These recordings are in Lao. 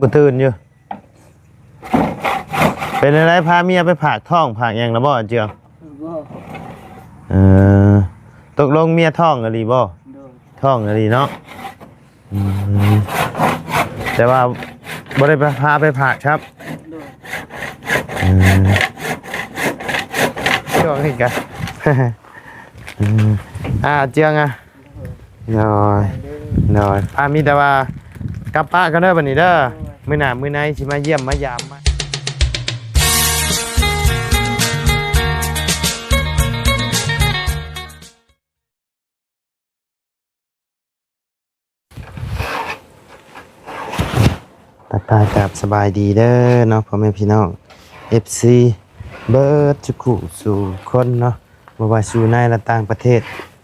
ບໍ່ຕື່ນຢູ່. ເປັນແນວໃດ ພາເມຍໄປຝາກທ້ອງຝາກຫຍັງລະບໍ່ ອາເຈືອງ? ບໍ່. ເອີ ຕົກລົງເມຍທ້ອງອີ່ຫຼີບໍ່? ໂດຍ. ທ້ອງອີ່ຫຼີເນາະ. ອືມ ແຕ່ວ່າບໍ່ໄດ້ໄປ ພາໄປຝາກຄັບ. ໂດຍ. ເອີ ຊ່ວງນີ້ກະ ອືມ ອາເຈືອງອະ ໂດຍ ໂດຍ ອາ ມີແຕ່ວ່າກັບປະກັນເດີບັດນີ້ເດີ ໂດຍ ມື້ໜ້າມື້ໃນຊິມາຢ້ຽມມາຢາມ ມາ ທັກທາຍກັບສະບາຍດີເດີເນາະ ພໍ່ແມ່ພີ່ນ້ອງ ເອັຟຊີ ເບິດທຸກຄູ່ສູ່ຄົນເນາະ ບໍ່ວ່າຢູ່ໃນ ແລະ ຕ່າງປະເທດ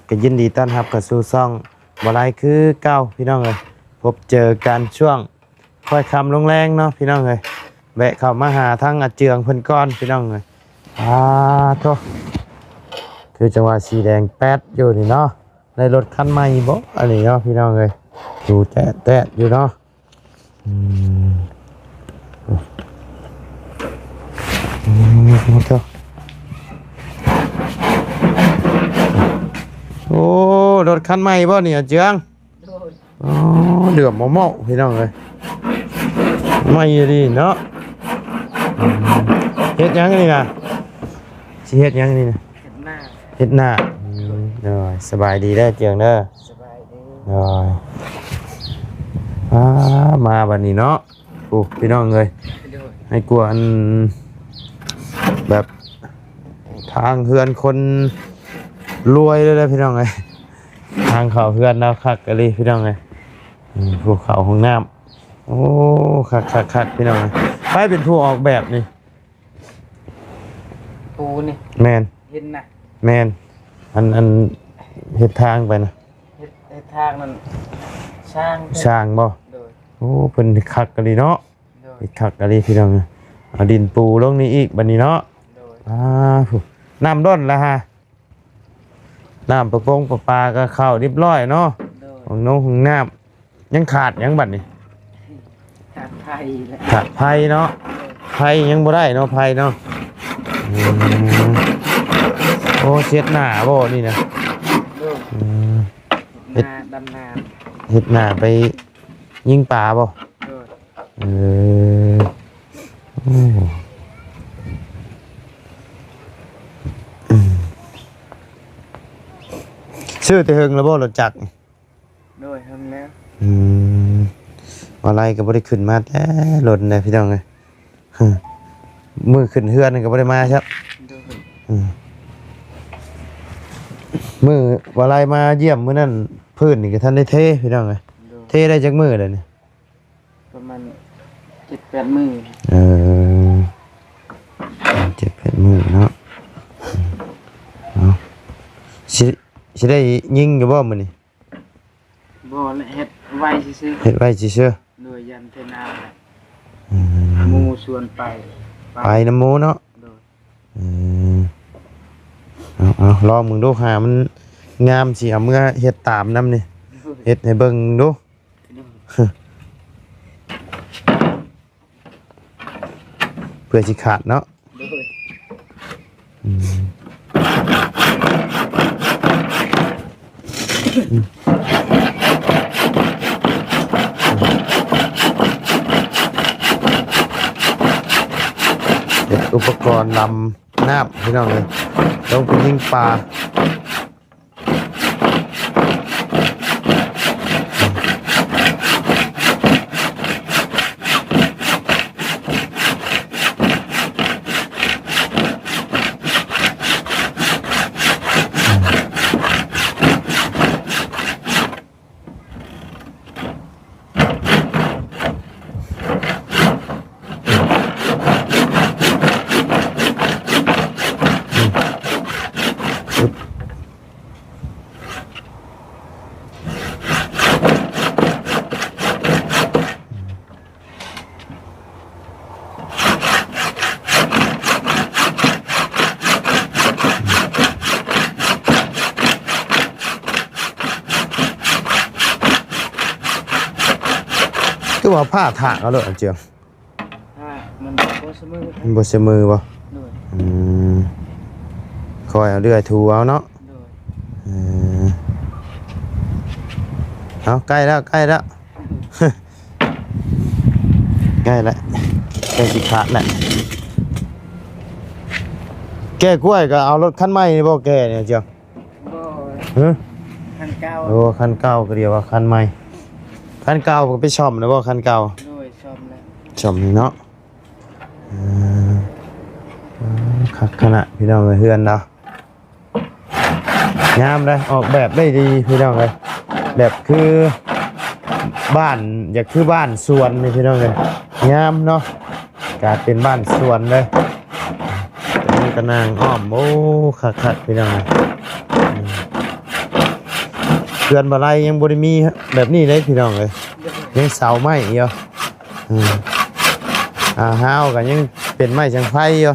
ກໍຍິນດີຕ້ອນຮັບເຂົ້າສູ່ຊ່ອງບໍ່ຫຼາຍຄືເກົ່າ ພີ່ນ້ອງເອີຍ. ພົບເຈີກັນຊ່ວງຄ່ອຍຄ່ຳລົງແລງເນາະ ພີ່ນ້ອງເອີຍ. ແວະເຂົ້າມາຫາທາງອາເຈືອງເພິ່ນກ່ອນ ພີ່ນ້ອງເອີຍ. ອາໂທ້ ຄືຈັ່ງວ່າສີແດງແປັດຢູ່ນີ້ເນາະ. ໄດ້ລົດຄັນໃໝ່ບໍ່ ອັນນີ້ເນາະ ພີ່ນ້ອງເອີຍ. ດູແຕະໆຢູ່ເນາະ. ອືມ ອືມ ໂອ້ໂທ ໂອ້ ລົດຄັນໃໝ່ບໍ່ນີ້ ອາເຈືອງ? ໂດຍ. ອໍ ເຫຼືອມເໝາະໆ ພີ່ນ້ອງເອີຍ ໃໝ່ອີ່ຫຼີເນາະ. ອືມ ເຮັດຫຍັງນີ້ນະ? ຊິເຮັດຫຍັງນີ້ນະ? ເຮັດນາ ເຮັດນາ. ອືມ ໂດຍ ສະບາຍດີເດີເຈືອງເດີ. ສະບາຍດີ. ໂດຍ. ອາ ມາບັດນີ້ເນາະ ໂອ້ ພີ່ນ້ອງເອີຍ ໂດຍ ໃຫ້ກວນແບບທາງເຮືອນຄົນລວຍເລີຍ ພີ່ນ້ອງເອີຍ. ທາງເຂົ້າເຮືອນລາວຄັກອີ່ຫຼີ ພີ່ນ້ອງເອີຍ. ອືມ ພູເຂົາຫ້ອງນ້ຳ ໂອ້ ຄັກໆໆ ພີ່ນ້ອງເອີຍ. ໃຜເປັນຜູ້ອອກແບບນີ້? ປູນີ້ ແມ່ນ ເຫັນນະ ແມ່ນ. ອັນ ອັນເຮັດທາງໄປນະ ເຮັດ ເຮັດທາງນັ້ນ ຊ່າງ ຊ່າງບໍ່? ໂດຍ. ໂອ້ ເພິ່ນຄັກອີ່ຫຼີເນາະ. ໂດຍ. ເຮັດຄັກອີ່ຫຼີ ພີ່ນ້ອງເອີຍ. ເອົາດິນປູລົງນີ້ອີກບັດນີ້ເນາະ. ໂດຍ. ອາ ຜູ້ ນ້ຳລົ້ນລະຫາ ນ້ຳປະປົງປະປາກໍເຂົ້າຮຽບຮ້ອຍເນາະ. ໂດຍ. ຫ້ອງນົງຫ້ອງນ້ຳ ຍັງຂາດຫຍັງບັດນີ້? ຂາດໄຟແຫຼະ ຂາດໄຟເນາະ. ໂດຍ. ໄຟຍັງບໍ່ໄດ້ເນາະ ໄຟເນາະ. ອືມ ໂອ້ ເຮັດນາບໍ່ນີ້ນະ? ໂດຍ. ອືມ ເຮັດນາ ເຮັດ ດຳນາ ເຮັດນາໄປຍິງປາບໍ່? ໂດຍ. ເອີ ໂອ້ ອືມ ຊື້ແຕ່ເຫິງແລ້ວບໍ່ລົດຈັກ? ໂດຍ ເຫິງແລ້ວ. ອືມ ວ່າໄລກໍບໍ່ໄດ້ຂຶ້ນມາແຕ່ດົນແລ້ວ ພີ່ນ້ອງເອີຍ. ມື້ຂຶ້ນເຮືອນກໍບໍ່ໄດ້ມາຊ້ຳ. ໂດຍ. ອືມ ມື້ວ່າໄລມາຢ້ຽມມື້ນັ້ນ ພື້ນນີ້ກໍທັນໄດ້ເທ ພີ່ນ້ອງເອີຍ. ໂດຍ. ເທໄດ້ຈັກມື້ແລ້ວນີ້? ປະມານເຈັດແປດມື້. ເອີ ເຈັດແປດມື້ເນາະ. ເອົາ ຊິ ຊິໄດ້ຍິງຢູ່ບໍ່ມື້ນີ້? ບໍ່ແຫຼະ ເຮັດໄວ້ຊື່ໆ. ເຮັດໄວ້ຊື່ໆ. ໂດຍ. ຢ້ານເທນາ. ອືມ ໝູ່ຊວນໄປ ໄປນຳໝູ່ເນາະ. ໂດຍ. ອືມ ເອົາ ເອົາ ລອງເບິ່ງດູ ຫາມັນງາມ ຊິເອົາເມືອເຮັດຕາມນຳນີ້. ໂດຍ. ເຮັດໃຫ້ເບິ່ງດູ. ໂດຍ. ເພື່ອຊິຂາດເນາະ. ໂດຍ. ອືມ ເຮັດອຸປະກອນລຳນ້ຳ ພີ່ນ້ອງເອີຍ ລົງໄປຍິງປາ. ອືມ ອຶບ ວ່າຜ້າຖາກເອົາໂລດ ອາເຈືອງ ຖ້າມັນບໍ່ສະເໝີ ມັນບໍ່ສະເໝີບໍ່? ໂດຍ ອືມ ຄ່ອຍເອົາເລື່ອຍຖູເອົາເນາະ ໂດຍ ເອີ ເອົາ ໃກ້ແລ້ວ ໃກ້ແລ້ວ ໃກ້ແລ້ວ ໃກ້ຊິຂາດແລ້ວ ແກ້ກ້ວຍກໍເອົາລົດຄັນໃໝ່ນີ້ບໍ່ແກ້ນີ້ ອາເຈືອງ? ບໍ່ ຮະ? ຄັນເກົ່າ ໂອ້ ຄັນເກົ່າກໍດຽວວ່າຄັນໃໝ່ ຄັນເກົ່າກໍໄປສ້ອມແລ້ວບໍ່ ຄັນເກົ່າ? ໂດຍ ສ້ອມແລ້ວ ສ້ອມນີ້ເນາະ ເອີ ຄັກຂະໜາດ ພີ່ນ້ອງເອີຍ ເຮືອນລາວ ງາມເດ້ ອອກແບບໄດ້ດີ ພີ່ນ້ອງເອີຍ ແບບຄືບ້ານ ຢາກຄືບ້ານສວນນີ້ ພີ່ນ້ອງເອີຍ ງາມເນາະ ກາຍເປັນບ້ານສວນເລີຍ ຕະມຸງຕະນາງອ້ອມ ໂອ້ ຄັກໆ ພີ່ນ້ອງເອີຍ ເຮືອນບໍ່ໄລຍັງບໍ່ໄດ້ມີແບບນີ້ເດ້ ພີ່ນ້ອງເອີຍ ຍັງເສົາໄມ້ຢູ່ ອືມ ອ່າ ຮາວກໍຍັງເປັນໄມ້ສັງໄພຢູ່.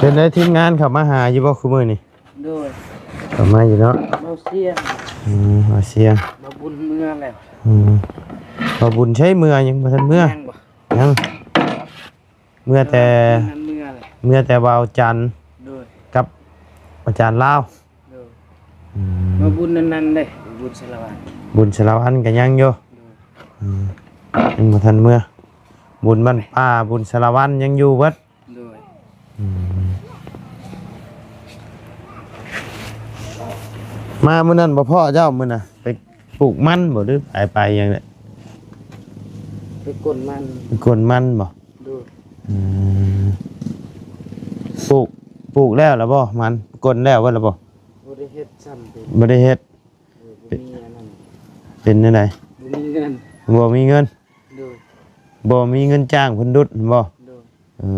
ເປັນໄດ ທີມງານເຂົ້າມາຫາຢູ່ບໍ່ ຄຸມື້ນີ້? ໂດຍ ເຂົ້າມາຢູ່ເນາະ ເບົາຊຽງ ອືມ ເບົາຊຽງ ເບົາບຸນເມືອແລ້ວ ອືມ ເບົາບຸນໃຊ້ເມືອ ຍັງບໍ່ທັນເມືອ ຍັງບໍ່ ຍັງ ເມືອແຕ່ ເອີ ເມືອແລ້ວ ເມືອແຕ່ເບົາຈັນ ໂດຍ ກັບອາຈານລາວ ໂດຍ ອືມ ເບົາບຸນນັ້ນໆເດ້ ບຸນສາລະວັນ ບຸນສາລະວັນກໍຍັງຢູ່ ໂດຍ ອືມ ຍັງບໍ່ທັນເມືອ ບຸນບ້ານປ່າ ບຸນສາລະວັນຍັງຢູ່ເບິດ ໂດຍ ອືມ ມາມື້ນັ້ນບໍ່ພໍ້ເຈົ້າ ມື້ນະ ໄປປູກມັນບໍ່ ຫຼືໄປ ໄປຫຍັງແຫຼະ ໄປກົນມັນ ໄປກົນມັນບໍ່? ໂດຍ ອືມ ປູກ ປູກແລ້ວລະບໍ່ ມັນ ກົນແລ້ວເບິດລະບໍ່? ບໍ່ໄດ້ເຮັດຊ້ຳ ບໍ່ໄດ້ເຮັດ ໂດຍ ບໍ່ມີອັນນັ້ນ ເປັນແນວໃດ? ບໍ່ມີເງິນ ບໍ່ມີເງິນ ໂດຍ ບໍ່ມີເງິນຈ້າງເພິ່ນດຸດແມ່ນບໍ່? ໂດຍ ເອີ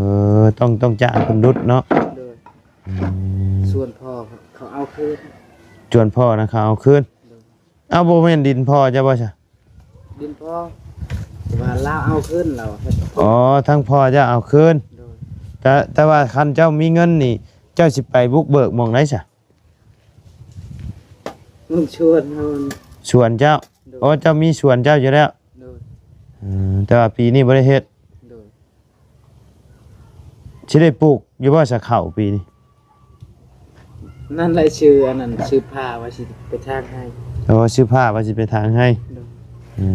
ຕ້ອງ ຕ້ອງຈ້າງເພິ່ນດຸດເນາະ ໂດຍ ອືມ ສ່ວນພໍ່ເຂົາເອົາຄືນ ສ່ວນພໍ່ນະເຂົາເອົາຄືນ ໂດຍ ເອົ້າ ບໍ່ແມ່ນດິນພໍ່ເຈົ້າບໍ່ຊະ? ດິນພໍ່ ແຕ່ວ່າລາວເອົາຄືນ ລາວເຮັດ ອໍ ທາງພໍ່ເຈົ້າເອົາຄືນ ໂດຍ ແຕ່ ແຕ່ວ່າຄັນເຈົ້າມີເງິນນີ້ ເຈົ້າຊິໄປບຸກເບີກໝ່ອງໃດຊະ? ໝ່ອງສວນເຮົາ ສວນເຈົ້າ ໂດຍ ອໍ ເຈົ້າມີສວນເຈົ້າຢູ່ແລ້ວ ໂດຍ ອືມ ແຕ່ວ່າປີນີ້ບໍ່ໄດ້ເຮັດ ໂດຍ ຊິໄດ້ປູກຢູ່ບໍ່ຊະເຂົ້າປີນີ້? ນັ້ນແຫຼະ ຊື້ອັນນັ້ນ ຊື້ຜ້າວ່າຊິໄປຖາງໄຮ່ ອໍ ຊື້ຜ້າວ່າຊິໄປຖາງໄຮ່ ໂດຍ ອື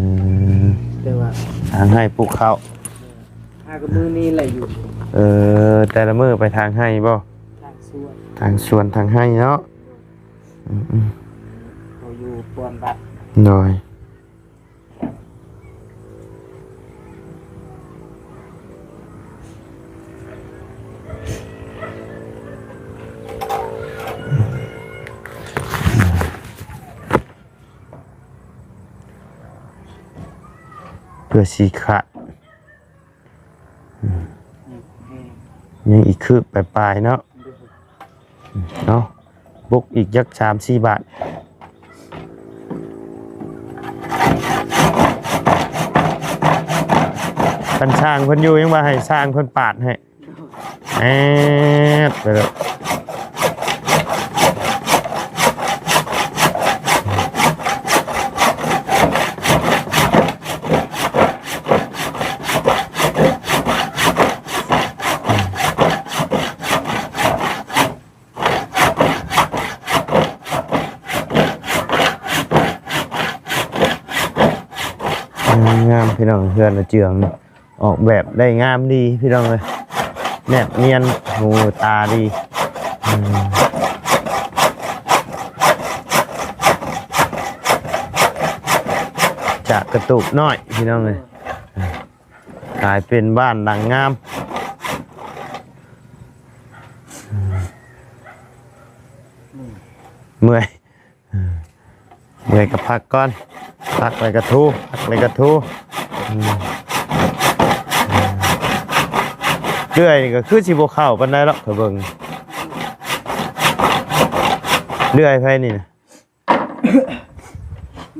ມ ແຕ່ວ່າຖາງໄຮ່ປູກເຂົ້າ ຫາກໍມື້ນີ້ແຫຼະຢູ່ ເອີ ແຕ່ລະມື້ໄປຖາງໄຮ່ບໍ່? ຖາງສວນ ຖາງສວນ ຖາງໄຮ່ເນາະ ໂດຍ ອືມໆ ເຂົາຢູ່ປ່ວນບັດ ໂດຍ ເພື່ອສີຂາດ ອືມ ຍັງອີກຄືບປາຍໆເນາະ ເອົາ ບຸກອີກຈັກສາມສີ່ບາດ ຄັນຊ່າງເພິ່ນຢູ່ ຍັງວ່າໃຫ້ຊ່າງເພິ່ນປາດໃຫ້ ແອດໄປເລີຍ ງາມໆ ພີ່ນ້ອງ ເຮືອນອາເຈືອງ ອອກແບບໄດ້ງາມດີພີ່ນ້ອງເອີຍ ແນບນຽນຫູຕາດີ ອືມ ຈາກກະຕູບນ້ອຍພີ່ນ້ອງເອີຍ ກາຍເປັນບ້ານຫຼັງງາມ ເມື່ອຍ. ເມື່ອຍກໍພັກກ່ອນ ພັກແລ້ວກໍຖູ ພັກແລ້ວກໍຖູ ອືມ ເລື່ອຍນີ້ກໍຄືຊິບໍ່ເຂົ້າປານໃດດອກ ຂ້ອຍເບິ່ງ ເລື່ອຍໃຜນີ້ນະ?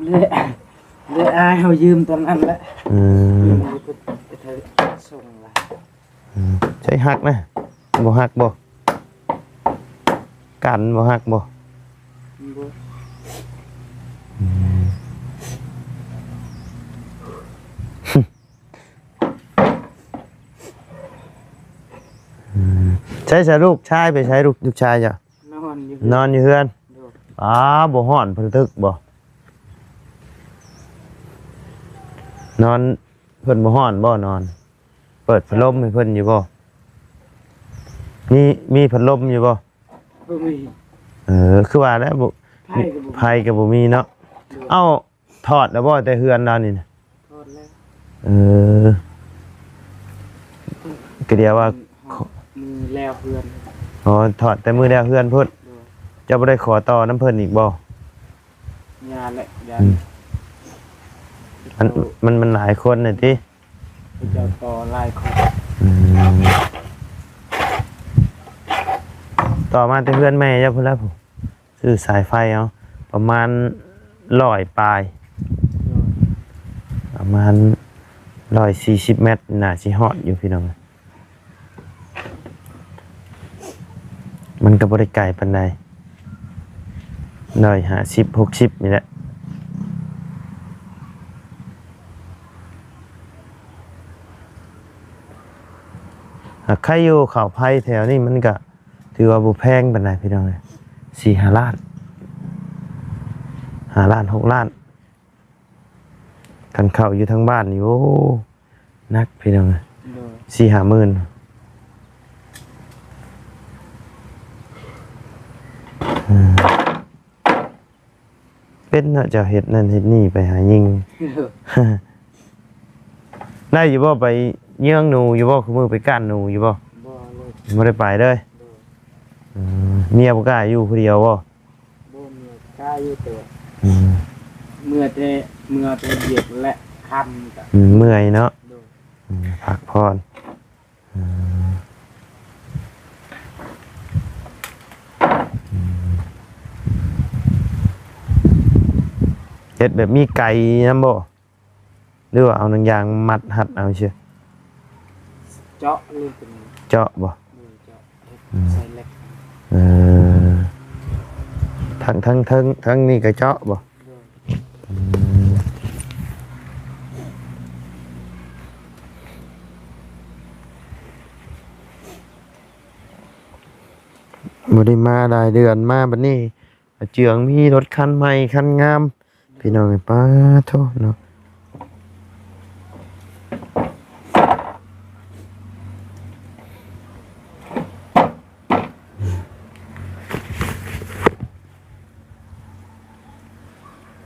ເລີຍ ເລີຍອ້າຍເຮົາຢືມຕອນນັ້ນແຫຼະ. ອືມ ຢືມຢູ່ເພິ່ນໄປເທີສົ່ງລະ. ອືມ ໃຊ້ຮັກນະ ບໍ່ຮັກບໍ່? ກັນບໍ່ຮັກບໍ່? ບໍ່. ອືມ ອືມ ໃຊ້ສະລູກຊາຍໄປໃຊ້ ລູກ ລູກຊາຍເຈົ້າ? ນອນຢູ່ ນອນຢູ່ເຮືອນ. ໂດຍ. ອ້າ ບໍ່ຮ້ອນ ເພິ່ນຕຶກບໍ່? ນອນ ເພິ່ນບໍ່ຮ້ອນບໍ່ນອນ? ເປີດພັດລົມໃຫ້ເພິ່ນຢູ່ບໍ່? ມີ ມີພັດລົມຢູ່ບໍ່? ບໍ່ມີ. ເອີ ຄືວ່າແຫຼະ ບໍ່ ໄຟກໍບໍ່ມີ ໄຟກໍບໍ່ມີເນາະ. ໂດຍ. ເອົ້າ ຖອດແລ້ວບໍ່ແຕ່ເຮືອນລາວນີ້ນະ? ຖອດແລ້ວ. ເອີ ກໍດຽວວ່າ ມື້ແລ້ວເຮືອນ. ອໍ ຖອດແຕ່ມື້ແລ້ວເຮືອນພຸ້ນ. ໂດຍ. ເຈົ້າບໍ່ໄດ້ຂໍຕໍ່ນຳເພິ່ນອີກບໍ່? ຢ່າແຫຼະ ຢ່າ. ອືມ ມັນ ມັນ ມັນຫຼາຍຄົນນະຕິ ເຂົາເຈົ້າຕໍ່ຫຼາຍຄົນ. ອືມ ຕໍ່ມາແຕ່ເຮືອນແມ່ເຈົ້າພຸ້ນລະ ຊື້ສາຍໄຟເອົາ ປະມານຮ້ອຍປາຍ. ໂດຍ. ປະມານຮ້ອຍສີ່ສິບແມັດ ໜ້າຊິຮອດຢູ່ ພີ່ນ້ອງ. ມັນກໍບໍ່ໄດ້ໄກປານໃດ ຮ້ອຍຫ້າສິບ ຫົກສິບນີ້ແຫຼະ. ຫາກໃຄຢູ່ ເຂົ້າໄຟແຖວນີ້ມັນກະຖືວ່າບໍ່ແພງປານໃດ ພີ່ນ້ອງເອີຍ ສີ່ຫ້າລ້ານ ຫ້າລ້ານ ຫົກລ້ານ. ຄັນເຂົ້າຢູ່ທາງບ້ານນີ້ ໂອ້ ໜັກພີ່ນ້ອງເອີຍ. ໂດຍ. ສີ່ຫ້າໝື່ນ. ເອີ ເປັນເນາະ ເຈົ້າເຮັດນັ້ນເຮັດນີ້ໄປຫາຍິງ. ໂດຍ. ໄດ້ຢູ່ບໍ່ ໄປເຍືອງໜູຢູ່ບໍ່ ຄູ່ມື້ໄປກ້ານໜູຢູ່ບໍ່? ບໍ່ເລີຍ. ບໍ່ໄດ້ໄປເລີຍ. ໂດຍ. ເອີ ເມຍບໍ່ກ້າຢູ່ຜູ້ດຽວບໍ່? ບໍ່ ເມຍກ້າຢູ່ ແຕ່ ອືມ ເມື່ອແຕ່ ເມື່ອແຕ່ວຽກແລະຄ່ຳກໍ ອືມ ເມື່ອຍເນາະ. ໂດຍ. ອືມ ພັກຜ່ອນ. ອືມ ອືມ ເຮັດແບບມີໄກ່ນຳບໍ່? ຫຼືວ່າເອົາໜັງຢາງມັດຮັດເອົາຊື່? ເຈາະເລີຍ ເຈາະບໍ່? ໂດຍ ເຈາະ ອືມ ໃສ່ເຫຼັກ. ເອີ ທັງ ທັງ ທັງ ທັງນີ້ກໍເຈາະບໍ່? ໂດຍ. ອືມ ບໍ່ໄດ້ມາຫຼາຍເດືອນ ມາບັດນີ້ ອາເຈືອງມີລົດຄັນໃໝ່ຄັນງາມ ພີ່ນ້ອງເອີຍ. ປາໂທ້ເນາະ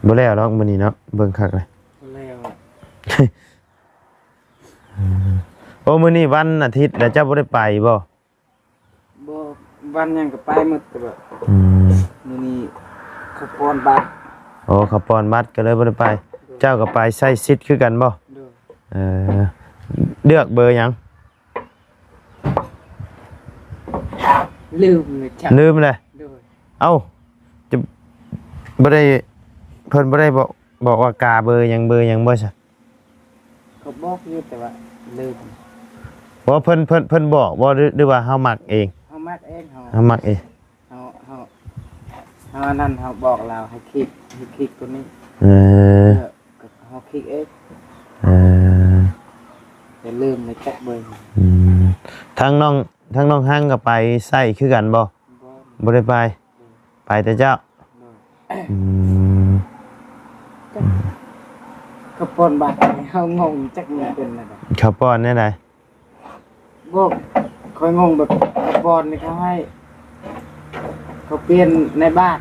ບໍ່ແລ້ວດອກມື້ນີ້ເນາະ ເບິ່ງຄັກເລີຍ. ບໍ່ແລ້ວ. ໂອ້ ມື້ນີ້ວັນອາທິດ ແລ້ວເຈົ້າບໍ່ໄດ້ໄປບໍ່? ບໍ່ ວັນຫຍັງກໍໄປໝົດ ແຕ່ວ່າ ອືມ ມື້ນີ້ເຂົາປ່ອນບັດ. ໂອ້ ເຂົາປ່ອນບັດກໍເລີຍບໍ່ໄດ້ໄປ. ໂດຍ. ເຈົ້າກໍໄປໃຊ້ສິດຄືກັນບໍ່? ໂດຍ. ເອີ ເລືອກເບີຫຍັງ? ລືມເລີຍ ລືມເລີຍ. ໂດຍ. ເອົ້າ ຈະບໍ່ໄດ້ ເພິ່ນບໍ່ໄດ້ບອກ ບອກວ່າກາເບີຫຍັງ ເບີຫຍັງບໍ່ຊະ? ກໍບອກຢູ່ ແຕ່ວ່າລືມ. ບໍ່ ເພິ່ນ ເພິ່ນ ເພິ່ນບອກບໍ່ ຫຼື ຫຼືວ່າເຮົາມັກເອງ? ເຮົາມັກເອງ ເຮົາ ເຮົາມັກເອງ. ເຮົາ ເຮົາ ເຮົາອັນນັ້ນ ເຮົາບອກລາວໃຫ້ຄລິກ ໃຫ້ຄລິກຕົວນີ້. ເອີ ເຮົາຄລິກເອງ. ເອີ ແຕ່ລືມໃນຈັກເບິ່ງ. ອືມ ທາງນ້ອງ ທາງນ້ອງຮັງກໍໄປໃຊ້ຄືກັນບໍ່? ບໍ່ ບໍ່ໄດ້ໄປ. ໄປແຕ່ເຈົ້າ. ໂດຍ. ອືມ ເຂົາປ່ອນບັດ ເຮົາງົງຈັກມັນເປັນແນວໃດ. ເຂົາປ່ອນແນວໃດ? ບໍ່ ຂ້ອຍງົງແບບເຂົາປ່ອນນີ້ ເຂົາໃຫ້ ເຂົາປ່ຽນນາຍບ້ານ.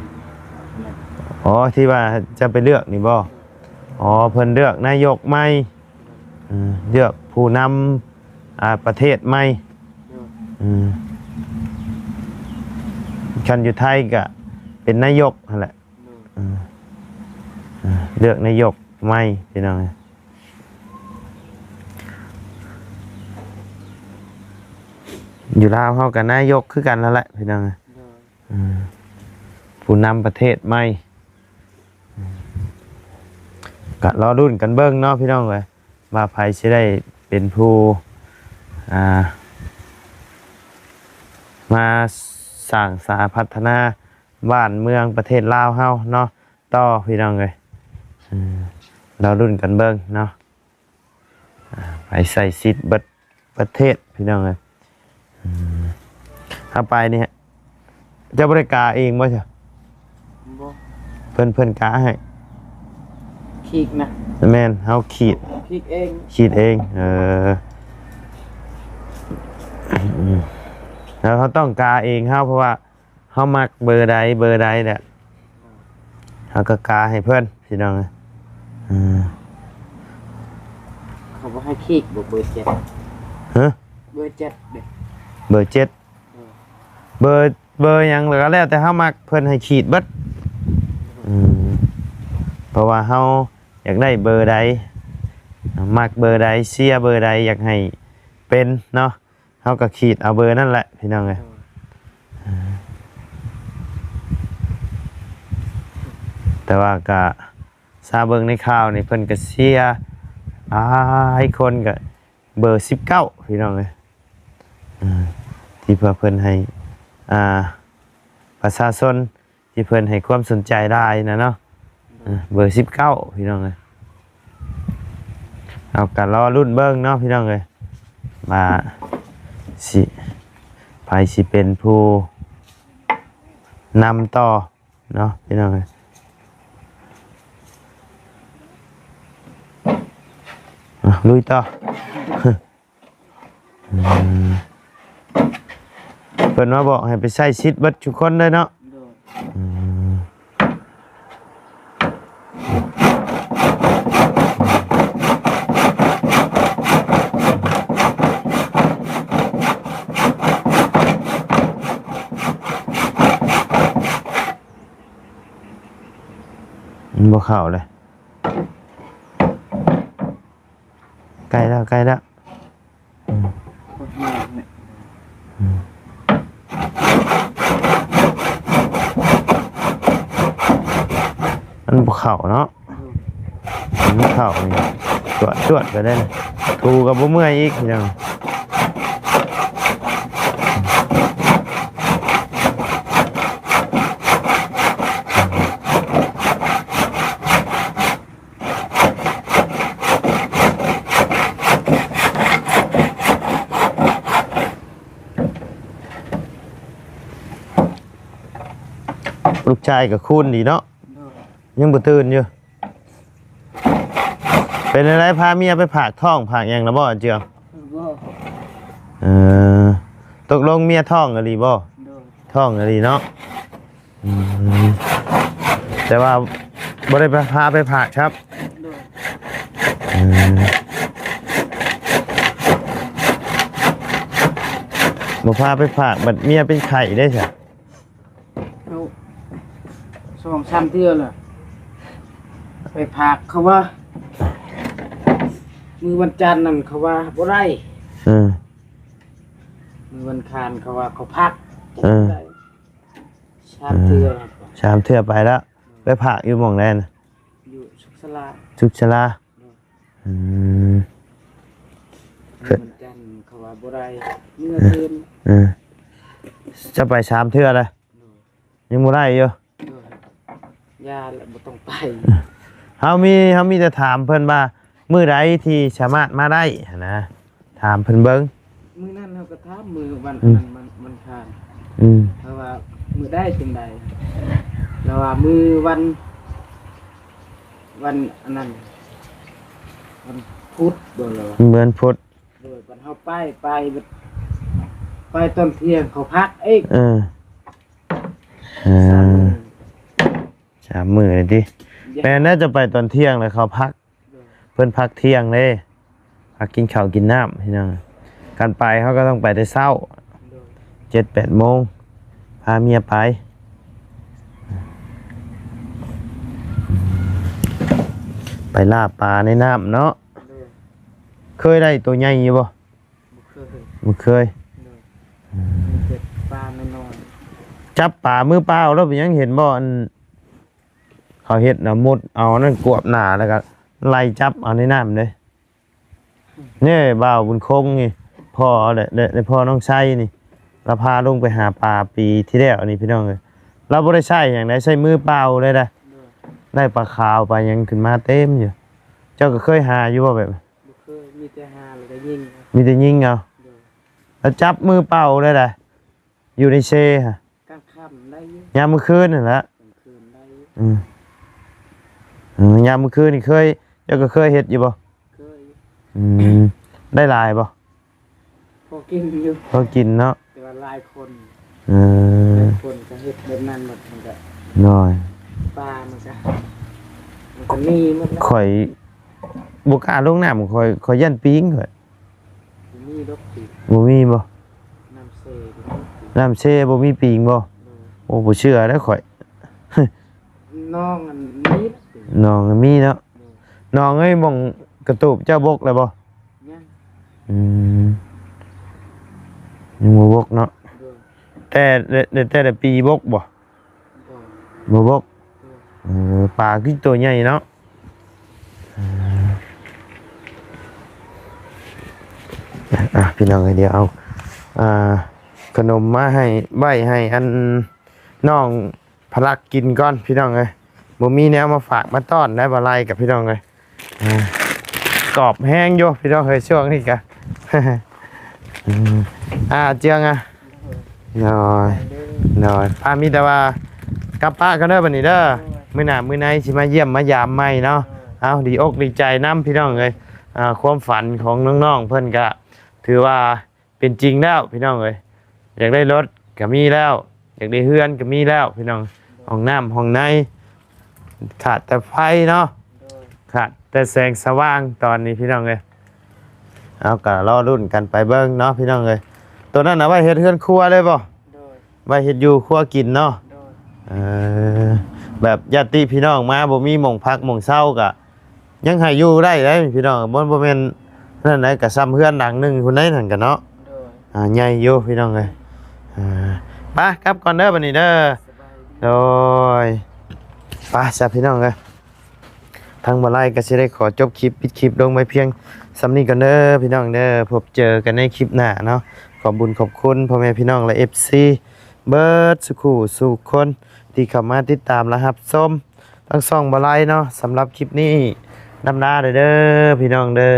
ອໍ ທີ່ວ່າຈະໄປເລືອກນີ້ບໍ່? ອໍ ເພິ່ນເລືອກນາຍົກໃໝ່. ເອີ ເລືອກຜູ້ນຳ ອ່າ ປະເທດໃໝ່. ໂດຍ. ອືມ ຄັນຢູ່ໄທກະເປັນນາຍົກຫັ້ນແຫຼະ. ໂດຍ. ເອີ ເລືອກນາຍົກໃໝ່ ພີ່ນ້ອງເອີຍ. ຢູ່ລາວເຮົາກະນາຍົກຄືກັນຫັ້ນແຫຼະ ພີ່ນ້ອງເອີຍ. ໂດຍ. ເອີ ຜູ້ນຳປະເທດໃໝ່. ອືມ ກະລໍລຸ້ນກັນເບິ່ງເນາະພີ່ນ້ອງເອີຍ ວ່າໃຜຊິໄດ້ເປັນຜູ້ ອ່າ ມາສ້າງສາພັດທະນາບ້ານເມືອງປະເທດລາວເຮົາເນາະ ຕໍ່ພີ່ນ້ອງເອີຍ. ເອີ ລໍລຸ້ນກັນເບິ່ງເນາະ. ອ່າ ໄປໃຊ້ສິດເບິດປະເທດພີ່ນ້ອງເອີຍ. ອືມ ເຮົາໄປນີ້ ເຈົ້າບໍ່ໄດ້ກາເອງບໍ່ຊະ? ບໍ່ ເພິ່ນ ເພິ່ນກາໃຫ້ ຂີດນະ. ແມ່ນ ເຮົາຂີດ ຂີດເອງ ຂີດເອງ. ເອີ ແລ້ວເຮົາຕ້ອງກາເອງເຮົາ ເພາະວ່າ ເຮົາມັກເບີໃດເບີໃດແຫຼະ ເຮົາກໍກາໃຫ້ເພິ່ນພີ່ນ້ອງເອີຍ. ເອີ ເຂົາບໍ່ໃຫ້ຂີດບໍ່ ເບີເຈັດ ຮະ ເບີເຈັດເດ້ ເບີເຈັດ ເອີ ເບີ ເບີຫຍັງກໍແລ້ວແຕ່ເຮົາມັກ ເພິ່ນໃຫ້ຂີດເບິດ. ອືມ ເພາະວ່າເຮົາຢາກໄດ້ເບີໃດ ມັກເບີໃດ ເຊຍເບີໃດ ຢາກໃຫ້ເປັນເນາະ ເຮົາກໍຂີດເອົາເບີນັ້ນແຫຼະພີ່ນ້ອງເອີຍ. ແຕ່ວ່າກະຊາເບິ່ງໃນຂ່າວນີ້ ເພິ່ນກະເຊຍຫຼາຍຄົນ ກະເບີສິບເກົ້າພີ່ນ້ອງເອີຍ ທີ່ເພື່ອເພິ່ນໃຫ້ ອ່າ ປະຊາຊົນ ທີ່ເພິ່ນໃຫ້ຄວາມສົນໃຈຫຼາຍນະເນາະ. ເອີ ເບີສິບເກົ້າພີ່ນ້ອງເອີຍ. ເຮົາກໍລໍລຸ້ນເບິ່ງເນາະພີ່ນ້ອງເອີຍ ວ່າຊິ ໃຜຊິເປັນຜູ້ນຳຕໍ່ເນາະພີ່ນ້ອງເອີຍ. ອ່ະ ລຸຍຕໍ່. ອືມ ເພິ່ນມາບອກໃຫ້ໄປໃຊ້ສິດເບິດທຸກຄົນເລີຍເນາະ. ໂດຍ ອືມ ມັນບໍ່ເຂົ້າເລີຍ. ໃກ້ແລ້ວ ໃກ້ແລ້ວ. ອືມ ອືມ ມັນບໍ່ເຂົ້າເນາະ. ມັນເຂົ້ານີ້ ຈວດໆ ໄປເລີຍ. ຖູກໍບໍ່ເມື່ອຍອີກ ພີ່ນ້ອງ. ລູກຊາຍກໍຄູນດີເນາະ. ໂດຍ ຍັງບໍ່ຕື່ນຢູ່. ເປັນແນວໃດ ພາເມຍໄປຝາກທ້ອງຝາກຫຍັງແລ້ວບໍ່ ເຈືອງ? ບໍ່. ເອີ ຕົກລົງເມຍທ້ອງອີ່ຫຼີບໍ່? ໂດຍ ທ້ອງອີ່ຫຼີເນາະ. ອືມ ແຕ່ວ່າບໍ່ໄດ້ໄປ ພາໄປຝາກຄັບ. ໂດຍ ອືມ ບໍ່ພາໄປຝາກ ບັດເມຍເປັນໄຂ້ເດ້ຊະ. ເອົາ ສອງສາມເທື່ອລະ ໄປຝາກເຂົາວ່າ ມື້ວັນຈັນນັ້ນເຂົາວ່າບໍ່ໄດ້. ເອີ ມື້ວັນຄານເຂົາວ່າເຂົາພັກ. ເອີ ສາມເທື່ອ ສາມເທື່ອໄປລະ. ໄປຝາກຢູ່ໝ່ອງໃດນະ? ຢູ່ສຸກສາລາ. ສຸກສາລາ. ອືມ ວັນຈັນເຂົາວ່າບໍ່ໄດ້ ເມື່ອຄືນ. ເອີ ເຈົ້າໄປສາມເທື່ອລະ ຍັງບໍ່ໄດ້ຢູ່. ໂດຍ ຢ່າລະ ບໍ່ຕ້ອງໄປ. ເຮົາມີ ເຮົາມີແຕ່ຖາມເພິ່ນວ່າ ມື້ໃດທີ່ສາມາດມາໄດ້ຫັ້ນນະ. ຖາມເພິ່ນເບິ່ງ. ມື້ນັ້ນເຮົາກໍຖາມ ມື້ວັນ ອືມ ນັ້ນ ວັນ ວັນຄານ. ອືມ ເພາະວ່າມື້ໃດຈຶ່ງໄດ້ ລາວວ່າມື້ວັນ ວັນອັນນັ້ນ ວັນພຸດບໍ ລາວວ່າ ວັນພຸດ. ໂດຍ ບັດເຮົາໄປ ໄປ ໄປຕອນທ່ຽງເຂົາພັກອີກ. ເອີ ເອີ ສາມມື້ ສາມມື້ເລີຍຕິ. ແມ່ນແລ້ວ ຈະໄປຕອນທ່ຽງແລ້ວເຂົາພັກ. ໂດຍ ເພິ່ນພັກທ່ຽງເດ້ ພັກກິນເຂົ້າກິນນ້ຳພີ່ນ້ອງ. ຄັນໄປເຮົາກໍຕ້ອງໄປແຕ່ເຊົ້າ ໂດຍ ເຈັດແປດໂມງ ພາເມຍໄປ ໄປລ່າປາໃນນ້ຳເນາະ. ໂດຍ ເຄີຍໄດ້ໂຕໃຫຍ່ຢູ່ບໍ່? ບໍ່ເຄີຍ. ບໍ່ເຄີຍ. ໂດຍ ອືມ ມີແຕ່ປານ້ອຍໆ. ຈັບປາມືເປົ່າແລ້ວເປັນຫຍັງ ເຫັນບໍ່ ອັນ ເຂົາເຮັດນະ ມຸດເອົານັ້ນກວບໜ້າ ແລ້ວກໍ ໄລ່ຈັບເອົາໃນນ້ຳເດ້. ນີ້ບ່າວບຸນຄົງນີ້ ພໍ່ແຫຼະ ແລະ ແລະພໍ່ນ້ອງໄຊນີ້ ລາວພາລົງໄປຫາປາປີທີ່ແລ້ວນີ້ພີ່ນ້ອງເອີຍ. ລາວບໍ່ໄດ້ໃຊ້ຫຍັງໃດ ໃຊ້ມືເປົ່າເລີຍນະ. ໂດຍ ໄດ້ປາຂາວປາຫຍັງຂຶ້ນມາເຕັມຢູ່. ເຈົ້າກໍເຄີຍຫາຢູ່ບໍ່ແບບ? ບໍ່ເຄີຍ ມີແຕ່ຫາແລ້ວກໍຍິງເອົາ. ມີແຕ່ຍິງເອົາ. ໂດຍ ລາວຈັບມືເປົ່າເລີຍນະ ຢູ່ໃນເຊຫັ້ນ. ກາງຄ່ຳໄດ້ຢູ່ ຍາມມື້ຄືນຫັ້ນລະ. ກາງຄືນໄດ້ຢູ່. ອືມ ເອີ ຍາມມື້ຄືນນີ້ເຄີຍ ເຈົ້າກໍເຄີຍເຮັດຢູ່ບໍ່? ເຄີຍຢູ່. ອືມ ໄດ້ຫຼາຍບໍ່? ພໍກິນຢູ່ ພໍກິນເນາະ ແຕ່ວ່າຫຼາຍຄົນ. ເອີ ຫຼາຍຄົນກໍເຮັດແບບນັ້ນໝົດ ມັນກໍ ໂດຍ ປາມັນກໍ ມັນກໍໜີໝົດແລ້ວ. ຂ້ອຍບໍ່ກ້າລົງນ້ຳ ຂ້ອຍ ຂ້ອຍຢ້ານປີງຂ້ອຍ. ບໍ່ມີດອກຕິ. ບໍ່ມີບໍ່? ນ້ຳເຊບໍ່ມີຕິ. ນ້ຳເຊບໍ່ມີປີງບໍ່? ໂດຍ. ໂອ້ ບໍ່ເຊື່ອເດີ້ຂ້ອຍ. ໜອງອັນມີ ໜອງມີເນາະ. ໂດຍ. ໜອງເອີຍ ໝ່ອງກະຕູບເຈົ້າບົກແລ້ວບໍ່? ຍັງ. ອືມ ຍັງບໍ່ບົກເນາະ. ໂດຍ. ແຕ່ ແຕ່ ແຕ່ລະປີບົກບໍ່? ບໍ່ ບໍ່ບົກ. ເອີ ປາຄືໂຕໃຫຍ່ເນາະ. ເອີ ອ່ະ ພີ່ນ້ອງເອີຍ ດຽວເອົາ ອ່າ ຂະໜົມມາໃຫ້ ໄວ້ໃຫ້ອັນນ້ອງພະລັກກິນກ່ອນ ພີ່ນ້ອງເອີຍ. ບໍ່ມີແນວມາຝາກມາຕ້ອນໄດ້ ບໍ່ໄລ່ກັບ ພີ່ນ້ອງເອີຍ. ອ່າ ກອບແຮງຢູ່ພີ່ນ້ອງເອີຍ ຊ່ວງນີ້ກະ ອືມ ອ່າ ເຈືອງ ອ່າ ໂດຍ ໂດຍ ອ່າ ມີແຕ່ວ່າກັບປະກັນເດີບັດນີ້ເດີ. ໂດຍ. ມື້ໜ້າມື້ໃນຊິມາຢ້ຽມມາຢາມໃໝ່ເນາະ. ໂດຍ. ເອົາ ດີອົກດີໃຈນຳພີ່ນ້ອງເອີຍ. ອ່າ ຄວາມຝັນຂອງນ້ອງໆເພິ່ນກະຖືວ່າ ເປັນຈິງແລ້ວພີ່ນ້ອງເອີຍ. ຢາກໄດ້ລົດກໍມີແລ້ວ ຢາກໄດ້ເຮືອນກໍມີແລ້ວພີ່ນ້ອງ. ຫ້ອງນ້ຳຫ້ອງໃນ ຂາດແຕ່ໄຟເນາະ. ໂດຍ. ຂາດແຕ່ແສງສະຫວ່າງຕອນນີ້ພີ່ນ້ອງເອີຍ. ເອົາ ກໍລໍລຸ້ນກັນໄປເບິ່ງເນາະພີ່ນ້ອງເອີຍ. ໂຕນັ້ນເອົາໄວ້ເຮັດເຮືອນຄົວເລີຍບໍ່? ໂດຍ. ໄວ້ເຮັດຢູ່ຄົວກິນເນາະ. ໂດຍ. ເອີ ແບບຍາດຕິພີ່ນ້ອງມາບໍ່ມີໝ່ອງພັກໝ່ອງເຊົາກໍ ຍັງໃຫ້ຢູ່ໄດ້ເດ້ພີ່ນ້ອງ. ບໍ່ ບໍ່ແມ່ນນັ້ນໃດ ກະຊ່ຳເຮືອນຫຼັງໜຶ່ງພຸ້ນໃດນັ້ນກະເນາະ. ໂດຍ. ອ່າ ໃຫຍ່ຢູ່ພີ່ນ້ອງເອີຍ. ອ່າ ໄປກັບກ່ອນເດີບັດນີ້ເດີ. ສະບາຍດີ. ໂດຍ. ໄປຊະພີ່ນ້ອງເອີຍ ທາງບໍ່ໄລ່ກໍຊິໄດ້ຂໍຈົບຄລິບ ປິດຄລິບລົງໄວ້ພຽງສ່ຳນີ້ກ່ອນເດີພີ່ນ້ອງເດີ. ພົບເຈີກັນໃນຄລິບໜ້າເນາະ. ຂອບບຸນຂອບຄຸນພໍ່ແມ່ພີ່ນ້ອງ ແລະ ເອັຟຊີ ເບິດສູ່ຄູ່ສູ່ຄົນ ທີ່ເຂົ້າມາຕິດຕາມ ແລະ ຮັບຊົມ ທັງຊ່ອງບໍ່ໄລ່ເນາະ. ສຳລັບຄລິບນີ້ ນຳລາເດີພີ່ນ້ອງເດີ.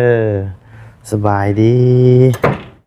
ສະບາຍດີ.